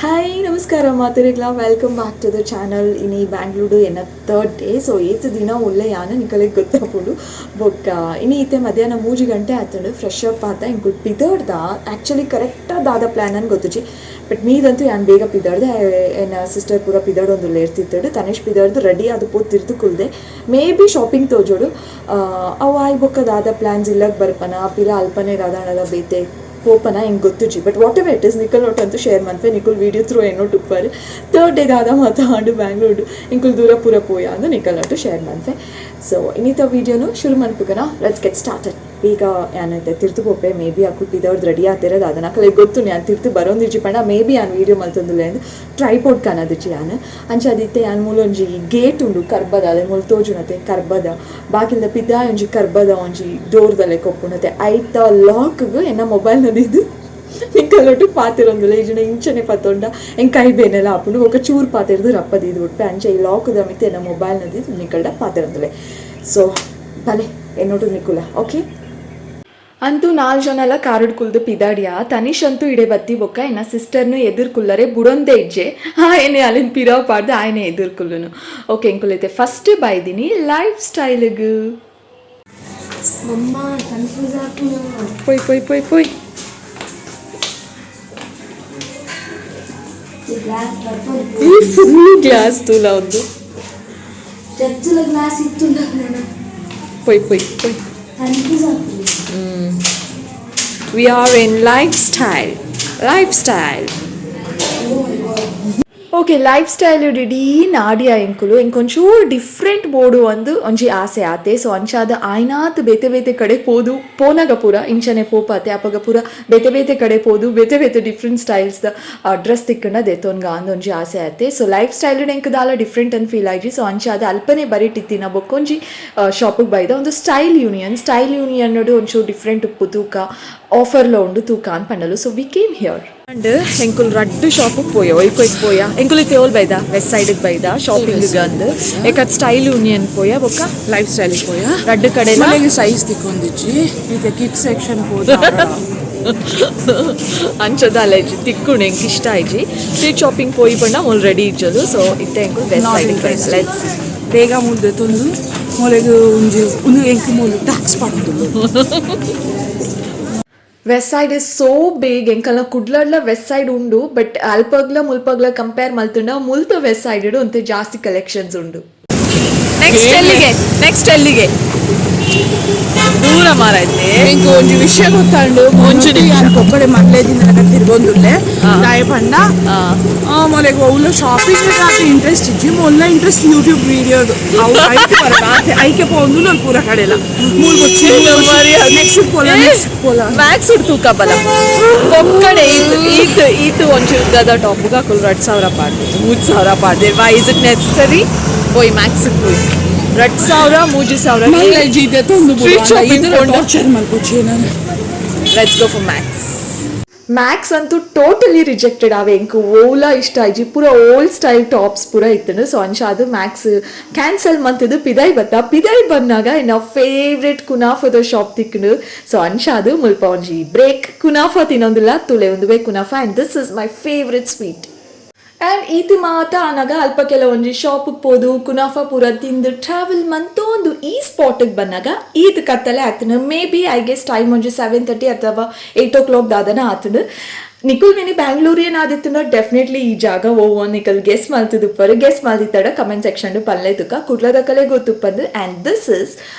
Hi, ನಮಸ್ಕಾರ ಮಾತೆರೆಗ್ಲಾ. Welcome back to the channel. ಇನಿ ಬ್ಯಾಂಗ್ಳೂರು ಎನ್ನ third day. So ಏತ್ ದಿನ ಉಲ್ಲೆ ಯಾನ ನಿಕಲೆಗ್ ಗೊತ್ತಾಪುಂಡು. ಬೊಕ್ಕ ಇನಿ ಇತ್ತೆ ಮಧ್ಯಾಹ್ನ 3 ಗಂಟೆ ಆತುಂಡು. ಫ್ರೆಶ್ ಅಪ್ ಆತ ಎಂಕುಲು ಪಿದರ್ದ. ಆ್ಯಕ್ಚುಲಿ ಕರೆಕ್ಟಾಗಿ ದಾದ ಪ್ಲ್ಯಾನ್ ಅನ್ ಗೊತ್ತುಜಿ, ಬಟ್ ಮೀದಂತೂ ಯಾನ್ ಬೇಗ ಪಿದರ್ದೆ. ಎನ್ನ ಸಿಸ್ಟರ್ ಪೂರ ಪಿದರ್ಡೊಂದು ಇರ್ತಿತ್ತಡು. ತನಿಷ್ ಪಿದರ್ದು ರೆಡಿ ಆದ್ ಪೋದು ತಿರ್ತು ಕುಲ್ದೆ. May be shopping ತೋಜೋಡು. ಅವು ಆಯ್ ಬೊಕ್ಕ ದಾದ ಪ್ಲ್ಯಾನ್ಸ್, ಇಲ್ಲಗ್ ಬರ್ಪನ ಪಿರ ಅಲ್ಪನೆ ದಾದಾಂಡಲ ಬೇತೆ ಪೋಪನ ಎಂಕ್ ಗೊತ್ತುಜಿ. But what ever it is, ನಿಕಲ್ ಒಟ್ಟಂತೂ share ಮನ್ಪೆ. ನಿಕುಲ್ video through ಎನ್ನೊಟ್ಟು ಉಪ್ಪರ್. Third day ದಾದ ಮಾತ ಆಂಡು ಬ್ಯಾಂಗ್ಳೂರು, ಎಂಕುಲ್ ದೂರ ಪೂರ ಪೋಯ ಅಂದು ನಿಕಲ್ ಒಟ್ಟು ಶೇರ್ ಮನ್ಪೆ. ಸೊ ಇನ್ನಿತ ವೀಡಿಯೋನು ಶುರು ಮನ್ಪುಗನ. Let's get started. ಈಗ ಯಾನೈತೆ ತಿರ್ತು ಪೋಪೆ. ಮೇ ಬಿ ಅಕುಲ್ ಪಿದವ್ರದ್ದು ರೆಡಿ ಆತಿರೋದು ಅದನ್ನ ಅಕಲೆ ಗೊತ್ತು ಯಾನ್ ತಿರ್ತು ಬರೋಂದಿಜ್ಜಿ ಪಂಡ ಮೇ ಬಿ ಯಾನ್ ವೀಡಿಯೋ ಮಲ್ತೊಂದುಲ್ಲೆ ಅಂದ್ ಟ್ರೈಪೋಡ್ ಕಾನದಿಜ್ಜಿ ಯಾನ್. ಅಂಚ ಅದಿತ್ತೆ ಯಾನ್ ಮೂಲೊಂಜಿ ಗೇಟ್ ಉಂಡು ಕರ್ಬದ, ಅದೇ ಮೂಲು ತೋಜುನತೆ. ಕರ್ಬದ ಬಾಕಿಲ್ದ ಪಿದಾಯ್ ಒಂಜಿ ಕರ್ಬದ ಒಂಜಿ ಡೋರ್ದ ಲೆಕ್ಕ ಉಪ್ಪುನತೆ. ಐತ ಲಾಕ್ಗ್ ಎನ್ನ ಮೊಬೈಲ್ ನದಿದ್ದು ನಿಕ್ಕಲೊಟ್ಟು ಪಾತಿರೊಂದುಲ್ಲ. ಈಜಿನ ಇಂಚನೆ ಪತ್ತೊಂಡ ಎಂಕ್ ಕೈ ಬೇನೆಲ್ಲ ಆಪುಂಡು. ಬೊಕ್ಕ ಚೂರು ಪಾತೆರ್ದು ರಪ್ಪದಿದ್ದು ಉಟ್ಪೆ. ಅಂಚ ಈ ಲಾಕ್ದ ಮಿತ್ತೆ ಎನ್ನ ಮೊಬೈಲ್ ನದಿದ್ದು ನಿಕ್ಕಲ್ಡ ಪಾತಿರೊಂದುಲ್ಲೆ. ಸೊ ಬಲೆ ಎನ್ನೊಟ್ಟು ನಿಕ್ಕುಲ. ಓಕೆ, ಅಂತೂ ನಾಲ್ಕು ಜನ ಎಲ್ಲ ಕಾರುಡ್ ಕುಲ್ದು ಪಿದಾಡಿಯ. ತನಿಷ್ ಅಂತೂ ಇಡೆ ಬತ್ತಿ ಬೊಕ್ಕ ಎನ್ನ ಸಿಸ್ಟರ್ನು ಎದುರು ಕುಲ್ಲರೆ ಬುಡೊಂದೇ ಇಜ್ಜೆ. ಆಯನೆ ಅಲ್ಲಿನ ಪಿರವ್ ಪಾಡ್ದು ಆಯನೆ ಎದುರು ಕುಲ್ಲುನು. ಓಕೆ, ಎಂಕುಲೈತೆ ಫಸ್ಟ್ ಬೈದಿನಿ ಲೈಫ್ ಸ್ಟೈಲ್ಗ್. ಮಮ್ಮ, ಕನ್ಫ್ಯೂಸ್ ಆಗ್ತೀನಿ. ಪೊಯ್ ಪೊಯ್ ಪೊಯ್ ಪೊಯ್. ಗ್ಲಾಸ್ ಬರ್ಬೋದು. ಈ ಫುಲ್ ಗ್ಲಾಸ್ ತೂಲ ಒಂದು. ಚರ್ಚಲ ಗ್ಲಾಸ್ ಇತ್ತು ನಾನು. ಪೊಯ್ ಪೊಯ್ ಪೊಯ್. ಕನ್ಫ್ಯೂಸ್ ಆಗ್ತೀನಿ. We are in Lifestyle, Lifestyle. Okay, life style ಇಡೀ ನಾಡಿಯ ಎಂಕುಲು. ಎಂಕೊಂಚೂರು ಡಿಫ್ರೆಂಟ್ ಬೋಡು ಒಂದು ಒಂಜಿ ಆಸೆ ಆತೆ. ಸೊ ಅಂಚಾದ ಆಯ್ನಾತ್ ಬೇತೆ ಬೇತೆ ಕಡೆ ಪೋದು ಪೋನಗ ಪೂರ ಇಂಚನೆ ಪೋಪಾತೆ. ಅಪಗ ಪೂರ ಬೇತೆ ಬೇತೆ ಕಡೆ ಪೋದು ಬೇತೆ ಬೇತೆ different styles dress ತಿಕ್ಕಂಡ ದೆತೊನ್ಗ ಅಂದ್ ಒಂಜಿ ಆಸೆ ಆತೆ. So life style ಎಂಕ್ ದಾಲ ಡಿಫ್ರೆಂಟ್ ಅಂತ ಫೀಲ್ ಆಯ್ಜಿ. ಸೊ ಅಂಚಾದ ಅಲ್ಪನೆ ಬರಿಟಿತ್ತಿನ ಬೊಕ್ಕೊಂಜಿ ಶಾಪಿಗೆ ಬೈದ. ಒಂದು style union. Style union ಒಂಚೂರು ಡಿಫ್ರೆಂಟ್ ಉಪ್ಪು ತೂಕ, ಆಫರ್ಲ ಉಂಡು ತೂಕ ಅಂತ ಪಂಡಲು. So we came here and ಎಂಕುಲ್ ರಡ್ಡು ಶಾಪಿಗೆ ಪೋಯ. ಒಯ್ಕೊಯ್ಕ್ ಪೋಯ ಎಂಕುಲ್? ತೇವಲ್ ಬೈದ, ವೆಸ್ಟ್ ಸೈಡ್ಗೆ ಬೈದ ಶಾಪಿಂಗ್ ಅಂದ್. ಏಕತ್ ಸ್ಟೈಲ್ ಯೂನಿಯನ್ ಪೋಯ, ಬೊಕ್ಕ ಲೈಫ್ ಸ್ಟೈಲ್ ಪೋಯ. ರಡ್ಡು ಕಡೆ. ಮನೆಗೆ ಸೈಜ್ ತಿಕ್ಕೊಂದಿಜ್ಜಿ. ಈಗ ಕಿಡ್ ಸೆಕ್ಷನ್ ಹೋದ. ಅಂಚದ ಅಲೆಜಿ ತಿಕ್ಕುಣು ಎಂಕ್ ಇಷ್ಟ ಆಯ್ಜಿ. ಸ್ಟ್ರೀಟ್ ಶಾಪಿಂಗ್ ಪೋಯಿ ಪಂಡ ಮೂಲು ರೆಡಿ ಇಜ್ಜಲು. ಸೊ ಇತ್ತೆ ಎಂಕುಲ್ West Not side. Interested. Let's ಬೇಗ ಮುಂದೆ ತಂದು ಮೊಲೆಗ್ ಒಂಜಿ ಒಂದು ಎಂಕ್ ಮೂಲು ಟ್ಯಾಕ್ಸ್ ಪಾಡ್ದು. West Side is so big. ಎಂಕಲ್ನ ಕುಡ್ಲಡ್ಲ West side ಉಂಡು, ಬಟ್ ಅಲ್ಪಗ್ಲ ಮುಲ್ಪಗ್ಲ ಕಂಪೇರ್ ಮಲ್ತುಂಡ ಮುಲ್ತ ವೆಸ್ಟ್ ಸೈಡ್ ಒಂತೆ ಜಾಸ್ತಿ ಕಲೆಕ್ಷನ್ಸ್ ಉಂಡು. ನೆಕ್ಸ್ಟ್ ಎಲ್ಲಿಗೆ? ನೆಕ್ಸ್ಟ್ ಎಲ್ಲಿಗೆ? ದೂರ ಮಾರಾಯ್ತೆ. ಎಂಕ್ ಒಂಜಿ ವಿಷಯ ಗೊತ್ತಾಂಡು. ಒಂಜಿ ನಿಮಿಷ. ಯಾನ್ ಕೊಕ್ಕಡೆ ಮಲ್ಲೆ ದಿನ ತಿರ್ಗೊಂದುಲ್ಲೆ. ದಾಯ ಪಂಡ ಮೊಲೆಗ್ ಒವ್ಲ ಶಾಪಿಂಗ್ ಇಂಟ್ರೆಸ್ಟ್ ಇಜ್ಜಿ. ಮೊಲ್ಲ interest YouTube video. ಅವು ಐಕೆ ಬರಲ್ಲ, ಐಕೆ ಪೋಂದು ಪೂರ ಕಡೆಲ್ಲ. ಮೂಲು ನೆಕ್ಸ್ಟ್ ಪೋಲ, ನೆಕ್ಸ್ಟ್ ಪೋಲ. ಮ್ಯಾಕ್ಸ್ ತೂಕ ಬಲ. ಕೊಕ್ಕಡೆ ಈತ್ ಈತ್ ಈತ್ ಒಂಚೂರು ಉದ್ದದ ಟಾಪುಗ ಅಕುಲು 2000 ಪಾಡ್ದು, 3000 ಪಾಡ್ದೆ. Why is it necessary? ಪೋಯ್ Max ಪೋಯ್. 2000, 3000. Mileage ಇದೆ ತಂದು. Street shopping ಪೋಂಡ. Torture ಮಲ್ಪೊಚ್ಚಿ ನಾನು. Let's go for Max. Max ಅಂತೂ ಟೋಟಲಿ ರಿಜೆಕ್ಟೆಡ್. ಅವೆ ಎಂಕ್ ಓಲಾ ಇಷ್ಟ ಆಯ್ಜಿ. ಪೂರ old style tops ಪೂರ ಇತ್ತುಂಡು. ಸೊ ಅಂಚ ಅದು ಮ್ಯಾಕ್ಸ್ ಕ್ಯಾನ್ಸಲ್ ಮಂತದ್ದು ಪಿದಾಯ್ ಬತ್ತ. ಪಿದಾಯ್ ಬಂದಾಗ ಎನ್ನ ಫೇವ್ರೆಟ್ ಕುನಾಫದ ಶಾಪ್ ತಿಕ್ಕುಂಡು. ಸೊ ಅಂಚ ಅದು ಮುಲ್ಪ ಒಂಜಿ ಬ್ರೇಕ್. ಕುನಾಫಾ ತಿನ್ನೊಂದಿಲ್ಲ ತುಲೆ ಒಂದುವೆ kunafa, and this is my favourite sweet. And ಈತಿ ಮಾತ ಆನಾಗ ಅಲ್ಪ ಕೆಲವೊಂಜಿ ಶಾಪಿಗೆ ಪೋದು ಕುನಾಫಾ ಪೂರ ತಿಂದು ಟ್ರಾವೆಲ್ ಮಂತೊಂದು ಈ ಸ್ಪಾಟಿಗೆ ಬಂದಾಗ ಈತ್ ಕತ್ತಲೆ ಆತನು. May be I guess time ಒಂಜಿ 7:30 ಅಥವಾ 8 ಓ ಕ್ಲಾಕ್ ದಾದನ ಆತನು. ನಿಕುಲ್ ಮಿನಿ ಬ್ಯಾಂಗ್ಳೂರಿಯನ್ ಆದಿತ್ತುಂಡ ಡೆಫಿನೆಟ್ಲಿ ಈ ಜಾಗ ಓ ನಿಕಲ್ ಗೆಸ್ ಮಲ್ತದುಪ್ಪರು. ಗೆಸ್ ಮಲ್ದಿತ್ತಡ ಕಮೆಂಟ್ ಸೆಕ್ಷನ್ ಪಲ್ಲೆ ತುಕ. ಕುಡ್ಲದಕಲೆ ಗೊತ್ತುಪ್ಪಂದು. And this is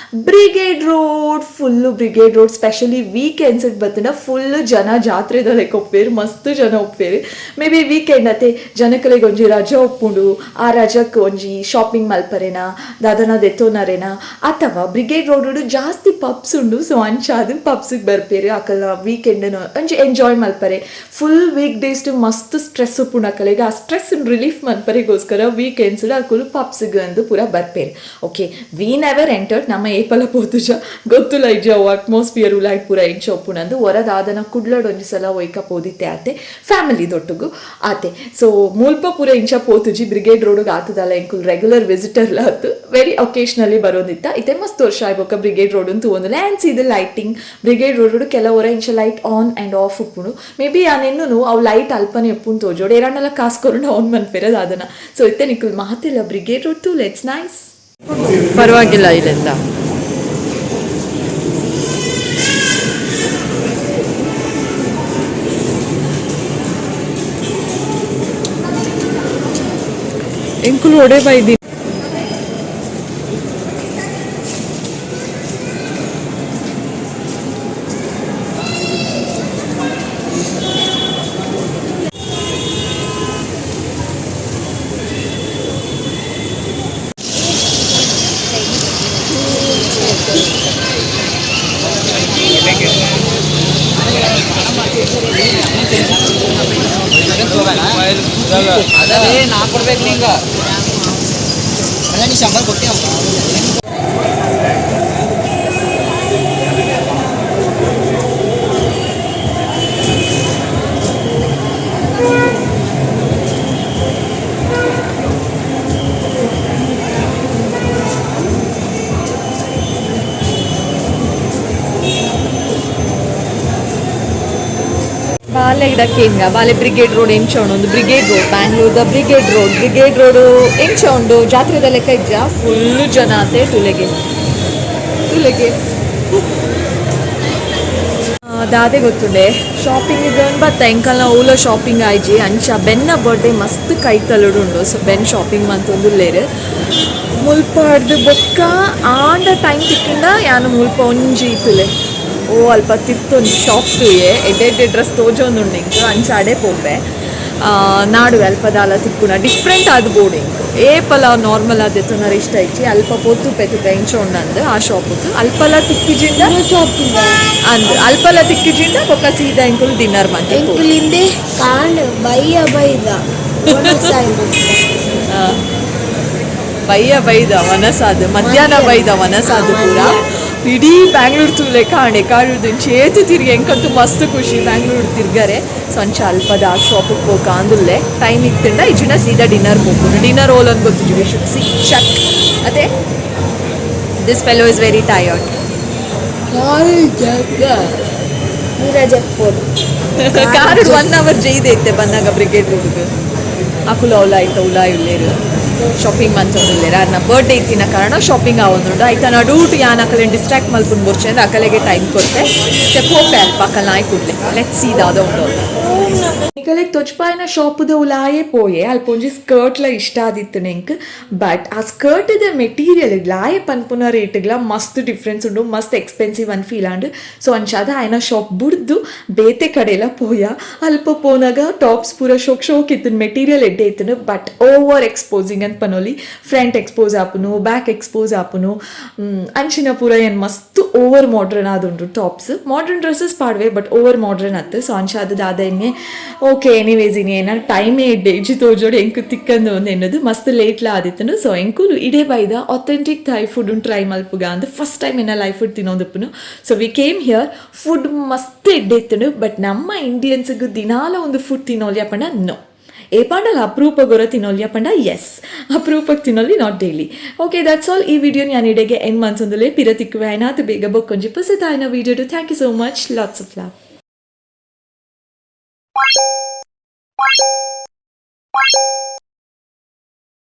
Brigade Road. Full brigade road specially weekends ಬತ್ತುಂಡ full ಜನ ಜಾತ್ರೆದ ಲೆಕ್ಕ ಒಪ್ಪೇರು. ಮಸ್ತ್ ಜನ ಒಪ್ಪೇರು. May be weekend ಅತೆ, ಜನಕಲೆಗ್ ಒಂಜಿ ರಜಾ ಒಪ್ಪುಂಡು. ಆ ರಜಕ್ಕೆ ಒಂಜಿ ಶಾಪಿಂಗ್ ಮಲ್ಪರೇನಾ, ದಾದನ ದೆತ್ತೋನರೇನಾ, ಅಥವಾ ಬ್ರಿಗೇಡ್ ರೋಡ್ ಜಾಸ್ತಿ ಪಬ್ಸ್ ಉಂಡು. ಸೊ ಅಂಚಾದ್ ಪಬ್ಸಿಗೆ ಬರ್ಪೇರು. ಅಕಲ್ನ ವೀಕೆಂಡ್ ಒಂಜಿ ಎಂಜಾಯ್ ಮಲ್ಪರೆ. Full week days ಮಸ್ತ್ ಸ್ಟ್ರೆಸ್ ಉಪ್ಪುಂಡು ಅಕಲೆಗ್. ಆ ಸ್ಟ್ರೆಸ್ ರಿಲೀಫ್ ಮನ್ಪರೆಗೋಸ್ಕರ ವೀಕೆಂಡ್ಸ್ ಅಕುಲು ಪಬ್ಸ್ಗೆ ಅಂದು ಪೂರ ಬರ್ಪೇರು. Okay, we never entered. ನಮ್ಮ ಏಪಲ ಪೋತುಜ, ಗೊತ್ತುಲ್ಲ ಇಜ್ಜಿ ಅವು ಅಟ್ಮಾಸ್ಫಿಯರ್ ಲೈಟ್ ಪೂರ ಎಂಚ ಉಪ್ಪುನಂದು. ಹೊರದಾದನ ಕುಡ್ಲಡ್ ಒಂಜಿ ಸಲ ಒಯ್ಕ ಪೋದಿತ್ತೆ ಆತೆ, ಫ್ಯಾಮಿಲಿ ದೊಟ್ಟುಗು ಆತೆ. ಸೊ ಮುಲ್ಪ ಪೂರ ಇಂಚ ಪೋತುಜಿ. ಬ್ರಿಗೇಡ್ ರೋಡ್ಗೆ ಆತದಲ್ಲ, ಎಂಕುಲ್ ರೆಗ್ಯುಲರ್ ವಿಸಿಟರ್ ಆತು, ವೆರಿ ಒಕೇಶನಲಿ ಬರೋದಿತ್ತ. ಇತ್ತೆ ಮಸ್ತ್ ವರ್ಷ ಆಯ್ಬೊಕ್ಕ ಬ್ರಿಗೇಡ್ ರೋಡ್ ತೂವೊಂದಿಲ್ಲ. And see the lighting, brigade road ಕೆಲವೊರ ಇಂಚ light on and of ಉಪ್ಪುಂಡು. May be ಯಾನ್ ಎನ್ನುನು ಅವು ಲೈಟ್ ಅಲ್ಪನೆ ಎಪ್ಪುನ್ ತೋಜೋಡು ಏರಾಂಡಲ ಕಾಸು ಕೊರುಂಡ ಅವ್ನು ಮನ್ಪೆರೆ ದಾದನ. ಸೊ ಇತ್ತೆ ನಿಕುಲ್ ಮಾತೆಲ್ಲ ಬ್ರಿಗೇಡ್ ರೋಡ್ ತೂಲೆ, it's nice. ಪರವಾಗಿಲ್ಲ ಇಲ್ಲಿಂದ. ಎಂಕುಲು ಒಡೆ ಬೈದಿ. ಅದೇ ನಾ ಕೊಡ್ಬೇಕು ನಿಂಗ ಅಲ್ಲ ನೀ 100 ಕೊಟ್ಟೆ. ಬಾಲೆ ಗಿಡಕ್ಕೆ ಬಾಲೆ ಬ್ರಿಗೇಡ್ ರೋಡ್ ಎಂಚ ಉಂಡು ಒಂದು ಬ್ರಿಗೇಡ್ ರೋಡ್ ಬ್ಯಾಂಗ್ಳೂರ್ದ ಬ್ರಿಗೇಡ್ ರೋಡ್. ಬ್ರಿಗೇಡ್ ರೋಡು ಎಂಚ ಉಂಡು ಜಾತ್ರೆದ ಲೆಕ್ಕ ಇಜ್ಜ, ಫುಲ್ ಜನ ಆತೆ. ತುಲೆಗೆ ತುಲೆಗೆ ದಾದೆ ಗೊತ್ತುಂಡೆ ಶಾಪಿಂಗ್ ಇದು ಬತ್ತ ಎಂಕಲ್ನ ಓಲ ಶಾಪಿಂಗ್ ಆಯ್ಜಿ. ಅಂಚ ಬೆನ್ನ ಬರ್ಡೇ ಮಸ್ತ್ ಕೈ ತಲುಡುಂಡು. ಸೊ ಬೆನ್ ಶಾಪಿಂಗ್ ಮಂತೊಂದುಲ್ಲೇರು ಮುಲ್ಪಾಡ್ದು ಬೊಕ್ಕ ಆಂಡ ಟೈಮ್ ತಿಕ್ಕಂಡ ಯಾನು ಮುಲ್ಪ ಒಂಜಿ ತುಲೆ ಓ ಅಲ್ಪ ತಿರ್ತೊಂಜಿ ಶಾಪ್ ತೂಯೆ. ಎಡ್ಡೆ ಎಡ್ಡೆ ಡ್ರೆಸ್ ತೋಜೊಂದುಂಡು ಎಂಕ್. ಅಂಚ ಅಡೆ ಪೋಪೆ ನಾಡುವೆ. ಅಲ್ಪ ದಾಲ ತಿಕ್ಕುನ ಡಿಫ್ರೆಂಟ್ ಆದ್ ಬೋಡು ಎಂಕ್. ಏಪಲ ನಾರ್ಮಲ್ ಆದ್ ಎತ್ತುನರ ಇಷ್ಟ ಇಜ್ಜಿ. ಅಲ್ಪ ಪೋತು ಪೆತುಪೆ ಎಂಚ ಉಂಡಂದು ಆ ಶಾಪ್ ಅಲ್ಪಲ ತಿಕ್ಕಿಜಿಂಡ ಶಾಪಿಂಗ್ ಅಂದ್ ಅಲ್ಪಲ ತಿಕ್ಕಿಜಿಂಡ ಬೊಕ್ಕ ಸೀದಾ ಎಂಕುಲು ಡಿನ್ನರ್ ಮಂತೆ. ಎಂಕುಲಿಂದೆ ಕಾಂಡ್ ಬಯ್ಯ ಬೈದ. ಬಯ್ಯ ಬೈದ ವನಸಾದ್, ಮಧ್ಯಾಹ್ನ ಬೈದ ವನಸಾದ್. ಪೂರ ಇಡೀ ಬ್ಯಾಂಗ್ಳೂರ್ ತೂಲೆ ಕಾಣೆ ಕಾಡುದು ಚೇತು ತಿರ್ಗಿ ಎಂಕಂತೂ ಮಸ್ತ್ ಖುಷಿ ಬ್ಯಾಂಗ್ಳೂರ್ ತಿರ್ಗರೆ. ಸೊ ಅಂಚ ಅಲ್ಪದ ಆ ಶಾಪಿಗೆ ಪೋಕ ಅಂದುಲ್ಲೆ. ಟೈಮ್ ಇತ್ತಂಡ ಇಜ್ಜಿಂಡ ಸೀದಾ ಡಿನ್ನರ್ ಹೋಗ್ಬೋದು. ಡಿನ್ನರ್ ಹೋಲ್ ಅಂತ ಗೊತ್ತಿಜಿ, we should see check. ಅದೇ this fellow is very tired. ನೀರಜಪ್ಪೋಡು. ಕಾರ್ ಒನ್ ಅವರ್ ಜೈದೆ ಇತ್ತೆ ಬಂದಾಗ ಬ್ರಿಗೇಡ್ ರೋಡ್ಗೆ. ಅಕುಲು ಅವಲ ಆಯ್ತ ಉಲಾ ಉಲ್ಲೇರು ಶಾಪಿಂಗ್ ಮಂತೊಂದುಲ್ಲೇರು. ಅರ್ನ ಬರ್ಡೇ ಇತ್ತಿನ ಕಾರಣ ಶಾಪಿಂಗ್ ಆವೊಂದುಂಡು. ಆಯ್ತ ನಡೂಟು ಯಾನ್ ಅಕಲೆನ್ ಡಿಸ್ಟ್ರಾಕ್ಟ್ ಮಲ್ಪುನ್ ಬೊರ್ಚೆ ಅಂದ್ರೆ ಅಕಲೆಗೆ ಟೈಮ್ ಕೊರ್ತೆ. ಪೋಪೆ ಅಲ್ಪ ಅಕಲ್ ನಾಯಿ ಕೂಡ್ಲೆ. Let see ದಾದ ಉಂಡು. ನಿಕಲೆಗ್ ತೊಜ್ಪಾಯಿನ ಶಾಪುದ ಉಲಾಯೇ ಪೋಯೆ. ಅಲ್ಪ ಒಂಜಿ ಸ್ಕರ್ಟ್ಲ ಇಷ್ಟ ಆದಿತ್ತು ನೆಂಕ್. ಬಟ್ ಆ ಸ್ಕರ್ಟ್ದ ಮೆಟೀರಿಯಲ್ ಲಾಯೆ ಪನ್ಪುನ ರೇಟ್ಗ್ಲ ಮಸ್ತ್ ಡಿಫ್ರೆನ್ಸ್ ಉಂಡು, ಮಸ್ತ್ ಎಕ್ಸ್ಪೆನ್ಸಿವ್ ಅನ್ ಫೀಲ್ ಆಂಡ್. ಸೊ ಅಂಚಾದ ಆಯ್ನ ಶಾಪ್ ಬುಡ್ದು ಬೇತೆ ಕಡೆಲ ಪೋಯ. ಅಲ್ಪ ಪೋನಾಗ ಟಾಪ್ಸ್ ಪೂರ ಶೋಕ್ ಶೋಕ್ ಇತ್ತು, ಮೆಟೀರಿಯಲ್ ಎಡ್ಡೆ ಇತ್ತು, ಬಟ್ ಓವರ್ ಎಕ್ಸ್ಪೋಸಿಂಗ್ ಅಂತ ಪನೋಲಿ. ಫ್ರಂಟ್ ಎಕ್ಸ್ಪೋಸ್ ಆಪುನು, ಬ್ಯಾಕ್ ಎಕ್ಸ್ಪೋಸ್ ಆಪುನು, ಅಂಚಿನ ಪೂರ ಏನು ಮಸ್ತ್ ಓವರ್ ಮಾಡ್ರನ್ ಆದುಂಡು ಟಾಪ್ಸ್. ಮಾಡ್ರನ್ ಡ್ರೆಸ್ಸಸ್ ಪಾಡ್ವೆ, ಬಟ್ ಓವರ್ ಮಾಡ್ರನ್ ಅತ್ತು. ಸೊ ಅಂಚಾದ ದಾದ ಎಣ್ಣೆ ಓಕೆ ಎನಿವೇಸ್ ಇನಿ ಏನ ಟೈಮೇ ಎಡ್ಡೆ ಇಜ್ಜಿ ತೋಜೋಡು ಎಂಕು ತಿಕ್ಕಂದು ಒಂದು ಎನ್ನದು ಮಸ್ತ್ ಲೇಟ್ಲ ಆದಿತ್ತನು. ಸೊ ಎಂಕುಲು ಇಡೇ ಬೈದ authentic Thai food try ಮಲ್ಪುಗ ಅಂದ್. ಫಸ್ಟ್ ಟೈಮ್ ಏನ ಲೈಫ್ ಫುಡ್ ತಿನ್ನೋದಪ್ಪನು. So we came here. Food ಮಸ್ತ್ ಎಡ್ಡೆ ಇತ್ತನು. ಬಟ್ ನಮ್ಮ ಇಂಡಿಯನ್ಸ್ಗೆ ದಿನಾಲ ಒಂದು ಫುಡ್ ತಿನ್ನೋಲ್ಯ ಪಂಡ ನೋ. ಏಪಾಂಡಲ ಅಪರೂಪ ಗೊರ ತಿನ್ನೋಲ್ಯ ಪಂಡ ಎಸ್, ಅಪರೂಪಕ್ಕೆ ತಿನ್ನೋಲಿ, not daily. Okay, that's all. ಈ ವಿಡಿಯೋ ನಾನು ಇಡೆಗೆ ಎಂಡ್ ಮನ್ಸೊಂದುಲೆ. ಪಿರ ತಿಕ್ಕುವೆ ಆಯ್ನಾತು ಬೇಗ ಬೊಕ್ಕೊಂಜಿ ಪುಸತಾಯಿನ video. Thank you so much, lots of love.